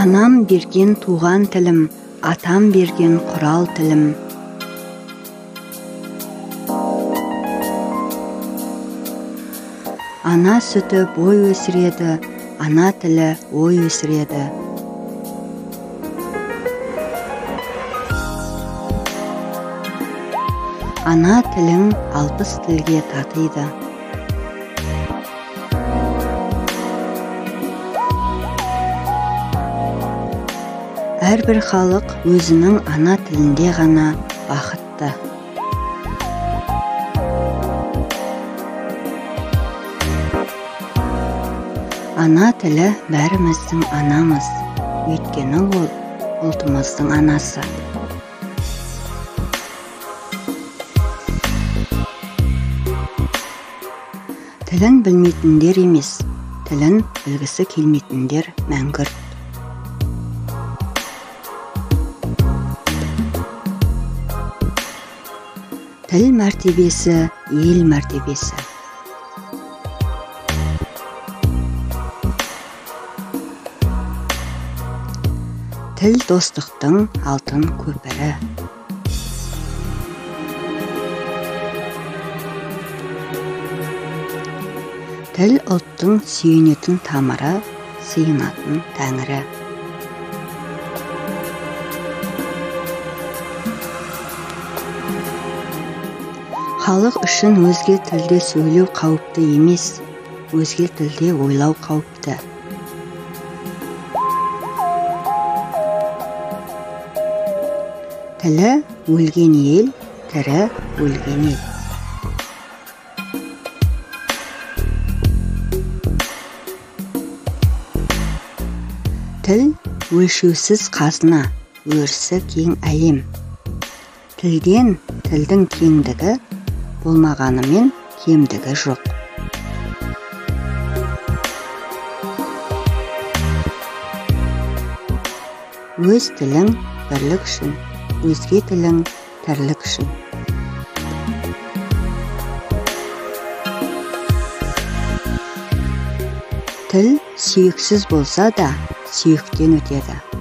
Анам берген туған тілім, атам берген құрал тілім. Ана сүті бой өсіреді, ана тілі ой өсіреді. Ана тілің 60 тілге татиды. Әрбір халық өзінің ана тілінде ғана бақытты. Ана тілі бәріміздің анамыз, өйткені ол ұлтымыздың анасы. Тілін білмейтіндер емес, тілін білгісі келмейтіндер мәңгүрт. Тіл мәртебесі, ел мәртебесі. Тіл достықтың алтын көпірі. Тіл ұлттың сүйенетін тамыры, сыйынатын тәңірі. Халық үшін өзге тілде сөйлеу қауіпті емес, өзге тілде ойлау қауіпті. Тілі өлген ел, тірі өлген ел. Тіл өлшеусіз қазына, өрісі кең әлем. Тілден тілдің кеңдігі, болмағанымен кемдігі жоқ. Өз тілің бірлік үшін, өзге тілің тірлік үшін. Тіл сүйексіз болса да, сүйектен өтеді.